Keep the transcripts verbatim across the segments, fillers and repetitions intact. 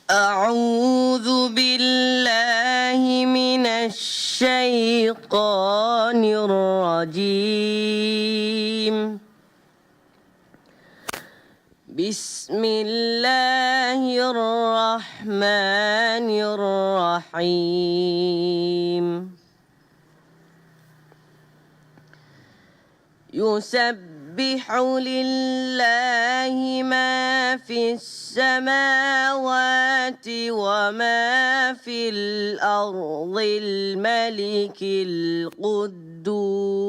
أعوذ بالله من الشيطان الرجيم. بسم الله الرحمن الرحيم. يسبح لله ما في السماوات وما في الأرض الملك القدوس،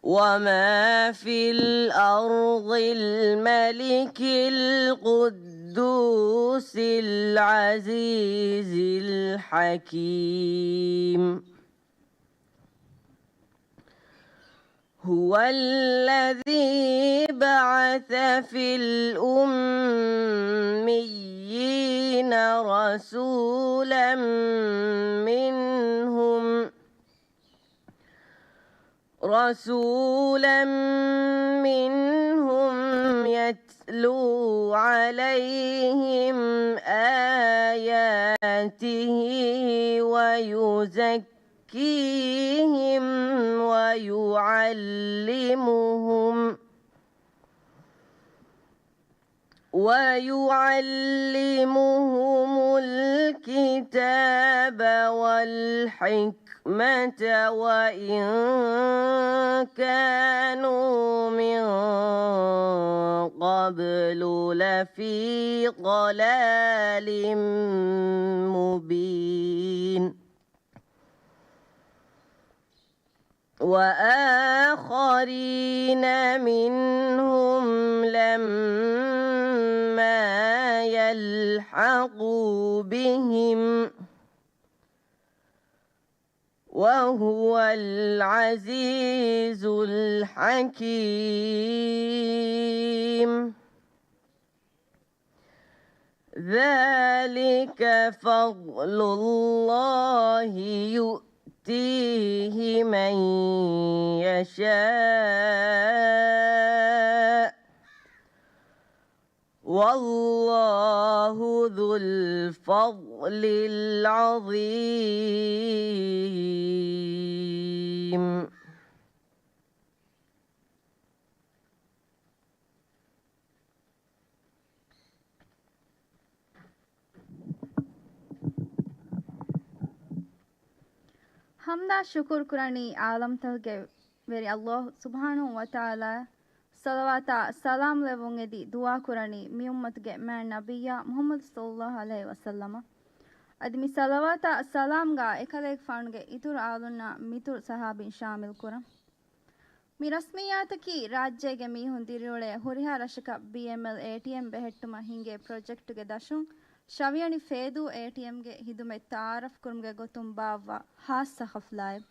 وما في الأرض الملك القدوس العزيز الحكيم. هو الذي بعث في الأميين رسولا منهم، رسولا منهم يتلو عليهم آياته ويزكيهم ويعلمهم، ويعلمهم الكتاب والحكمة وإن كانوا من قبل لفي ضلال مبين. وآخرين منهم لما يلحقوا بهم، وهو العزيز الحكيم. ذلك فضل الله يؤتيه من يشاء، والله ذو الفضل العظيم. ޙަމްދާ ޝުކުރު ކުރަނީ ޢާލަމްތަކުގެ ވެރި ﷲ ސުބްޙާނަހޫ ވަތަޢާލާ، ޞަލަވާތާ ސަލާމް ލެއްވުން އެދި ދުޢާ ކުރަނީ މި އުއްމަތުގެ މާތް ނަބިއްޔާ މުޙައްމަދު ޞައްލައްލާހު ޢަލައިހި ވަސައްލަމަށް. އަދި މި ޞަލަވާތާ ސަލާމްގާ އެކަލޭގެފާނުގެ އިތުރު އާލުންނާ މިތުރު ޞަޙާބީން ޝާމިލް ކުރަން. މި ރަސްމިއްޔާތަކީ ރާއްޖޭގެ މީހުން ދިރިއުޅޭ ހުރިހާ ރަށަކަށް ބީއެމްއެލް އޭޓީއެމް ބެހެއްޓުމަށް ހިނގޭ ޕްރޮޖެކްޓުގެ ދަށުން ށަވިޔަނި ފޭދޫ އޭޓީއެމްގެ ހިދުމަތް ތަޢާރަފް ކުރުމުގެ ގޮތުން ބާއްވާ ހާއްސަ ޙަފްލާއެއް.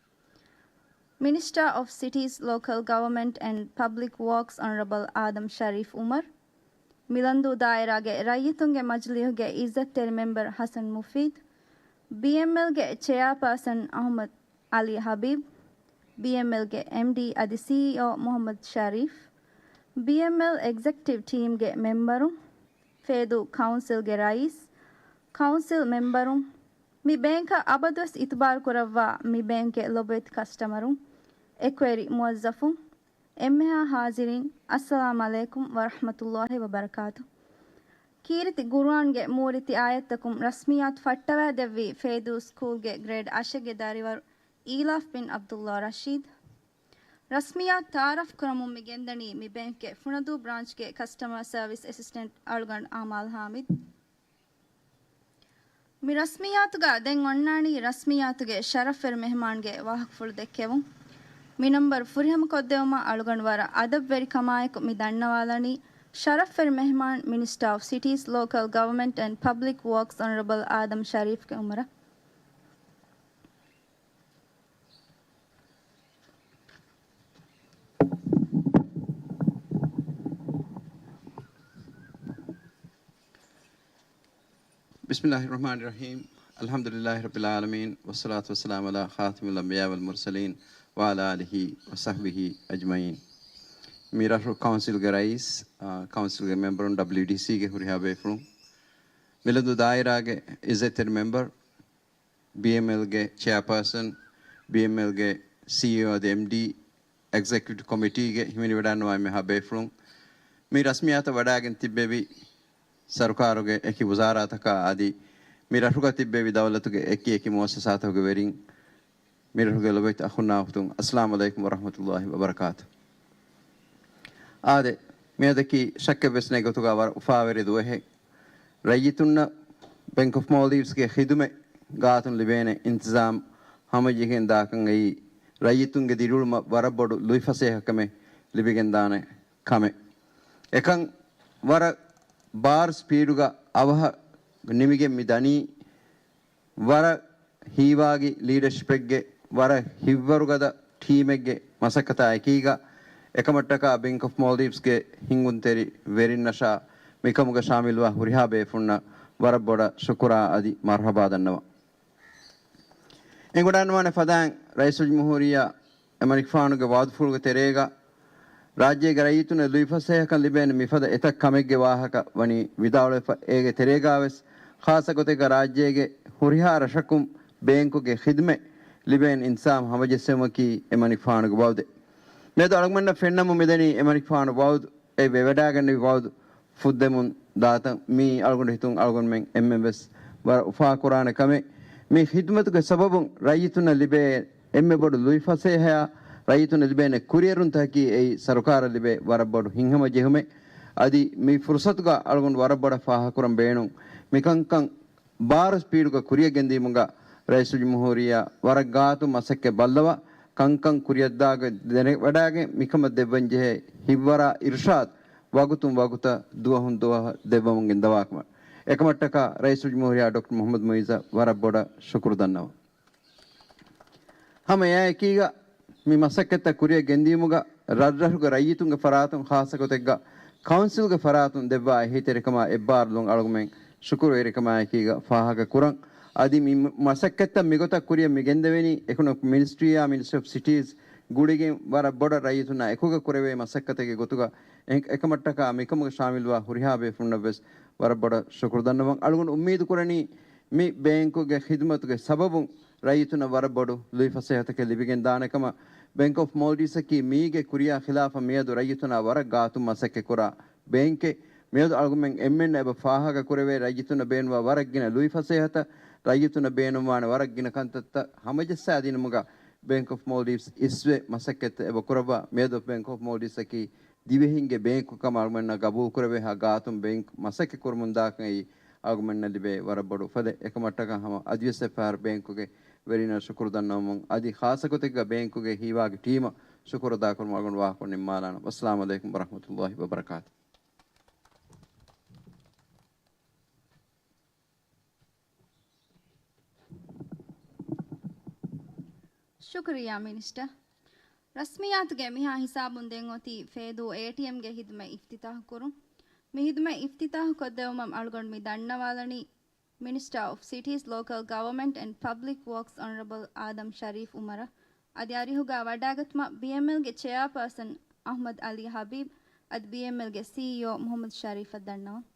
މިނިސްޓާ އޮފް ސިޓީސް، ލޯކަލް ގަވަމެންޓް އެންޑް ޕަބްލިކް ވޯކްސް އޮނަރަބަލް އާދަމް ޝަރީފް އުމަރު، މިލަންދޫ ދާއިރާގެ ރައްޔިތުންގެ މަޖިލީހުގެ އިއްޒަތްތެރި މެމްބަރު ޙަސަން މުފީދު، ބީއެމްއެލްގެ ޗެއާޕާސަން އަޙްމަދު ޢަލީ ޙަބީބު، ބީއެމްއެލްގެ އެމްޑީ އަދި ސީއީއޯ މުޙައްމަދު ޝަރީފް، ބީއެމްއެލް އެގްޒެކެޓިވް ޓީމްގެ މެމްބަރުން، ފޭދޫ ކައުންސިލްގެ ރައީސް، ކައުންސިލް މެމްބަރުން، މި ބޭންކަށް އަބަދުވެސް އިތުބާރު ކުރައްވާ މި ބޭންކްގެ ލޮބުވެތި ކަސްޓަމަރުން، އެކުވެރި މުވައްޒަފުން، އެންމެހާ ޙާޟިރީން، އައްސަލާމް ޢަލައިކުމް ވަރަޙްމަތުﷲ ވަބަރަކާތު. ކީރިތި ޤުރުއާންގެ މޫރިތި އާޔަތްތަކުން ރަސްމިއްޔާތު ފައްޓަވައިދެއްވީ ފޭދޫ ސްކޫލްގެ ގްރޭޑް އަށެއްގެ ދަރިވަރު އީލާފް ބިން ޢަބްދުﷲ ރަޝީދު. ރަސްމިއްޔާތު ތަޢާރަފް ކުރަމުން މި ގެންދަނީ މި ބޭންކްގެ ފުނަދޫ ބްރާންޗްގެ ކަސްޓަމަރ ސަރވިސް އެސިސްޓެންޓް އަޅުގަނޑު އާމާލް ޙާމިދު. މި ރަސްމިއްޔާތުގަ ދެން އޮންނާނީ ރަސްމިއްޔާތުގެ ޝަރަފްވެރި މެހެމާންގެ ވާހަކަފުޅު ދެއްކެވުން. މި ނަންބަރު ފުރިހަމަ ކޮށްދެވުމަށް އަޅުގަނޑު ވަރަށް އަދަބުވެރިކަމާއެކު މި ދަންނަވާލަނީ ޝަރަފްވެރި މެހެމާން މިނިސްޓާ އޮފް ސިޓީސް، ލޯކަލް ގަވަމެންޓް އެންޑް ޕަބްލިކް ވޯކްސް އޮނަރަބަލް އާދަމް ޝަރީފްގެ އުމުރަށް. بسم الله الرحمن الرحيم. الحمد لله رب العالمين، والصلاة والسلام على خاتم الأنبياء والمرسلين، وعلى آله وصحبه أجمعين. މި ރަށު ކައުންސިލްގެ ރައީސް، އާ، ކައުންސިލްގެ މެމްބަރުން، ޑަބްލިޔުޑީސީގެ ހުރިހާ ބޭފުޅުން، މިލަދު ދާއިރާގެ އިއްޒަތްތެރި މެމްބަރު، ބީއެމްއެލްގެ ޗެއާޕާސަން، ބީއެމްއެލްގެ ސީއީއޯ އަދި އެމްޑީ، އެގްޒެކެޓިވް ކޮމިޓީގެ ހިމެނިވަޑައިގަންނަވާ އެންމެހާ ބޭފުޅުން، މި ރަސްމިއްޔާތަށް ވަޑައިގެން ތިއްބެވި ސަރުކާރުގެ އެކި ވުޒާރާތަކާ އަދި މި ރަށުގަ ތިއްބެވި ދައުލަތުގެ އެކި އެކި މުއައްސަސާތަކުގެ ވެރިން، މިރަށުގެ ލޮބުވެތި އަޚުންނާ އުޚްތުން، އައްސަލާމު ޢަލައިކުމް ވަރަޙްމަތުﷲ ވަބަރަކާތު. އާދެ، މިއަދަކީ ޝައްކެއްވެސް ނެތް ގޮތުގަ ވަރަށް އުފާވެރި ދުވަހެއް. ރައްޔިތުންނަށް ބޭންކް އޮފް މޯލްޑިވްސްގެ ޚިދުމަތް ގާތުން ލިބޭނެ އިންތިޒާމް ހަމަޖެހިގެން ދާކަން އެއީ، ރައްޔިތުންގެ ދިރިއުޅުމަށް ވަރަށް ބޮޑު ލުއިފަސޭހަކަމެއް ލިބިގެންދާނެ ކަމެއް. އެކަން ވަރަށް ބާރު ސްޕީޑުގަ އަވަހަށް ނިމިގެން މި ދަނީ، ވަރަށް ހީވާގި ލީޑަޝިޕެއްގެ، ވަރަށް ހިތްވަރުގަދަ ޓީމެއްގެ މަސައްކަތާ އެކީގަ، އެކަމަށްޓަކާ ބޭންކް އޮފް މޯލްޑިވްސްގެ ހިންގުންތެރި ވެރިންނަށާ މިކަމުގަ ޝާމިލްވާ ހުރިހާ ބޭފުންނަށް ވަރަށް ބޮޑަށް ޝުކުރާ އަދި މަރްޙަބާ ދަންނަވަން. އެނގުނާންވާނެ ފަދައިން ރައީސުލްޖުމްހޫރިއްޔާ އެމަނިކުފާނުގެ ވަޢުދުފުޅުގެ ތެރޭގަ، ރާއްޖޭގެ ރައްޔިތުންނަށް ލުއިފަސޭހަކަން ލިބޭނެ މިފަދަ އެތައް ކަމެއްގެ ވާހަކަ ވަނީ ވިދާޅުވެފަ. އޭގެ ތެރޭގަވެސް ޚާއްޞަ ގޮތެއްގަ ރާއްޖޭގެ ހުރިހާ ރަށަކުން ބޭންކުގެ ޚިދުމަތް ލިބޭނެ އިންސާމް ހަމަޖެއްސެވުމަކީ އެމަނިކުފާނުގެ ވަޢުދެއް. މިއަދު އަޅުގަނޑަށް ފެންނަމުން މިދަނީ އެމަނިކުފާނު ވަޢުދު، އެ ވެވަޑައިގެންނެވި ވަޢުދު ފުއްދެމުން ދާތަން. މީ އަޅުގަނޑު ހިތުން އަޅުގަނޑުމެން އެންމެން ވެސް ވަރަށް އުފާކުރާނެ ކަމެއް. މި ޚިދުމަތުގެ ސަބަބުން ރައްޔިތުންނަށް ލިބޭ އެންމެ ބޮޑު ލުއިފަސޭހަޔާ، ރައްޔިތުންނަށް ލިބޭނެ ކުރިއެރުންތަކަކީ އެއީ ސަރުކާރަށް ލިބޭ ވަރަށް ބޮޑު ހިތްހަމަޖެހުމެއް. އަދި މި ފުރުޞަތުގަ އަޅުގަނޑު ވަރަށް ބޮޑަށް ފާހަގަކުރަން ބޭނުން، މިކަންކަން ބާރު ސްޕީޑުގަ ކުރިއަށް ގެންދިއުމުގަ ރައީސުލްޖުމްހޫރިއްޔާ ވަރަށް ގާތުން މަސައްކަތް ބައްލަވާ، ކަންކަން ކުރިއަށްދާގޮތް ދެނެވަޑައިގެން މިކަމަށް ދެއްވަންޖެހޭ ހިތްވަރާ އިރުޝާދު ވަގުތުން ވަގުތަށް ދުވަހުން ދުވަހަށް ދެއްވަމުން ގެންދަވާކަމަށް. އެކަމަށްޓަކާ ރައީސުލްޖުމްހޫރިއްޔާ ޑޮކްޓަރ މުޙައްމަދު މުޢިއްޒަށް ވަރަށް ބޮޑަށް ޝުކުރު ދަންނަވަން. ހަމަ އެއާއެކީގަ މި މަސައްކަތްތައް ކުރިއަށް ގެންދިއުމުގަ ރަށްރަށުގެ ރައްޔިތުންގެ ފަރާތުން ޚާއްޞަ ގޮތެއްގަ ކައުންސިލްގެ ފަރާތުން ދެއްވާ އެހީތެރިކަމާ އެއްބާރުލުން އަޅުގަމެން ޝުކުރުވެރިކަމާއެކީގަ ފާހަގަ ކުރަން. އަދި މި މަސައްކަތްތައް މިގޮތަށް ކުރިއަށް މި ގެންދެވެނީ އިކޮނޮމިކް މިނިސްޓްރީއާ މިނިސްޓްރީ އޮފް ސިޓީސް ގުޅިގެން ވަރަށް ބޮޑަށް ރައްޔިތުންނާ އެކުގަ ކުރެވޭ މަސައްކަތެއްގެ ގޮތުގަ އެ-، އެކަމަށްޓަކާ މިކަމުގަ ޝާމިލްވާ ހުރިހާ ބޭފުޅުންނަށް ވެސް ވަރަށް ބޮޑަށް ޝުކުރު ދަންނަވަން. އަޅުގަނޑު އުއްމީދު ކުރަނީ މި ބޭންކުގެ ޚިދުމަތުގެ ސަބަބުން ރައްޔިތުންނަށް ވަރަށް ބޮޑު ލުއިފަސޭހަތަކެއް ލިބިގެން ދާނެ ކަމަށް. ބޭންކް އޮފް މޯލްޑިވްސްއަކީ މީގެ ކުރިއާ ޚިލާފަށް މިއަދު ރައްޔިތުންނާ ވަރަށް ގާތުން މަސައްކަތް ކުރާ ބޭންކެއް. މިއަދު އަޅުގަނޑުމެން އެންމެންނަށް އެބަ ފާހަގަ ކުރެވޭ ރައްޔިތުންނަށް ބޭނުންވާ ވަރަށް ގިނަ ލުއިފަސޭހަތައް، ރައްޔިތުންނަށް ބޭނުންވާނެ ވަރަށް ގިނަ ކަންތައްތައް ހަމަޖައްސާ ދިނުމުގަ ބޭންކް އޮފް މޯލްޑިވްސް އިސްވެ މަސައްކަތްތައް އެބަ ކުރައްވާ. މިއަދު ބޭންކް އޮފް މޯލްޑިވްސްއަކީ ދިވެހިންގެ ބޭންކު ކަމަށް އަޅުގަނޑުމެންނަށް ގަބޫލު ކުރެވޭހާ ގާތުން ބޭންކް މަސައްކަތް ކުރަމުން ދާކަން އެއީ އަޅުގަނޑުމެންނަށް ލިބޭ ވަރަށް ބޮޑު އުފަލެއް. އެކަމަށްޓަކާ ހަމަ އަދިވެސް އެއްފަހަރު ބޭންކުގެ ވެރިންނަށް ޝުކުރު ދަންނަވަމުން އަދި ޚާއްޞަ ގޮތެއްގަ ބޭންކުގެ ހީވާގި ޓީމަށް ޝުކުރު އަދާކުރުމަށް އަޅުގަނޑު ވާހަކަ ނިންމާލާނަން. ވައްސަލާމު ޢަލައިކުމް ވަރަޙްމަތުﷲ ވަބަރަކާތު. ޝުކުރިއްޔާ މިނިސްޓަރ. ރަސްމިއްޔާތުގެ މިހާ ހިސާބުން ދެން އޮތީ ފޭދޫ އޭޓީއެމްގެ ހިދުމަތް އިފްތިތާޙު ކުރުން. މި ހިދުމަތް އިފްތިތާޙު ކޮށްދެވުމަށް އަޅުގަނޑު މި ދަންނަވާލަނީ މިނިސްޓަރ އޮފް ސިޓީސް، ލޯކަލް ގަވަރމަންޓް އެންޑް ޕަބްލިކް ވޯކްސް އޮނަރަބަލް އާދަމް ޝަރީފް އުމަރަށް. އަދި އަރިހުގަ ވަޑައިގަތުމަށް ބީއެމްއެލްގެ ޗެއާޕާސަން އަޙްމަދު ޢަލީ ޙަބީބް އަދި ބީއެމްއެލްގެ ސީއީއޯ މުޙައްމަދު ޝަރީފަށް ދަންނަވަން.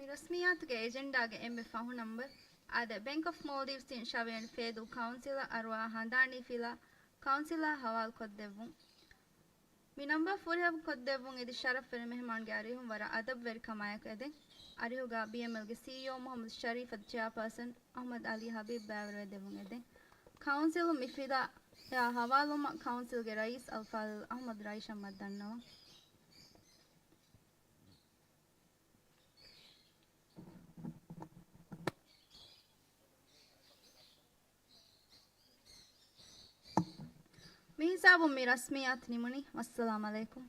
މި ރަސްމިއްޔާތުގެ އެޖެންޑާގެ އެންމެ ފަހު ނަމްބަރު، އާދެ، ބެންކް އޮފް މޯލްޑިވްސްއިން ޝަވިޔަނި ފޭދޫ ކައުންސިލަށް އަރުވާ ހަނދާނީ ފިލާ ކައުންސިލާ ހަވާލުކޮށްދެއްވުން. މި ނަމްބަރު ފުރިހަމަ ކޮށްދެއްވުން އެދި ޝަރަފްވެރި މެހެމާންގެ އަރިހުން ވަރަށް އަދަބުވެރިކަމާއެކު އެދެން. އަރިހުގަ ބީއެމްއެލްގެ ސީއީއޯ މުހައްމަދު ޝަރީފް އަދި ޗެއާޕާސަން އަހްމަދު އަލީ ހަބީބް ބައިވެރިވެދެއްވުން އެދެން. ކައުންސިލުން މި ފިލާ ހަވާލުވުމަށް ކައުންސިލްގެ ރައީސް އަލްފާޟިލް އަހްމަދު ރައިޝަށް މައްދަންނަވަން. މި ހިސާބުން މި ރަސްމިއްޔާތު ނިމުނީ. ވައްސަލާމް އަލައިކުމް.